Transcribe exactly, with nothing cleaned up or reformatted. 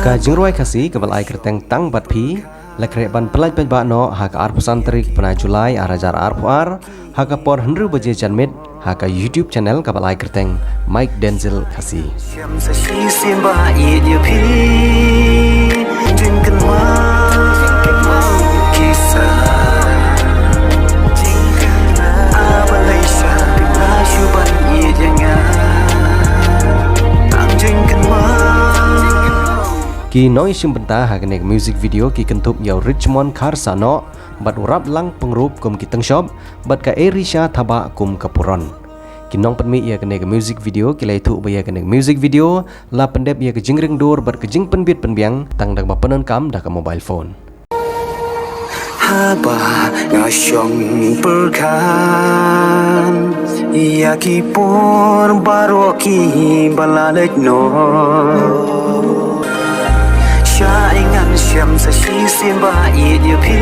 Ka jingrwai Khasi kaba la ai kyrteng Tang Bad Phi la khreh ban pyllait paidbah noh ha ka arphew san tarik bnai July ar hajar arphew ar ha ka por hynriew baje janmiet ha ka YouTube channel kaba la ai kyrteng Mike Denzel Khasi. Shem sa shisien ba ïeit ïa phi. Jingkynmaw ki sa jingkynmaw. A Malaysia, phi la shu ban ïeit ïa nga. Tang jingkynmaw. Ki nongïashim bynta ha kane ka music video ki kynthup ïa u Richmond Kharsahnoh bad u Raplang Pyngrope kum ki tyngshop bad ka Erisha Thabah kum ka Puron. Ki nongpynmih ïa kane ka music video ki la ïathuh ba ïa kane ka music video la pyndep ïa ka jingring dur bad ka jingpynbit pynbiang tang da kaba pyndonkam da ka mobile phone. Haba nga shong pyrkhat ïa ki por baroh kiba la leit noh. Shah ïa ngan shem sa shisien ba ïeit ïa phi.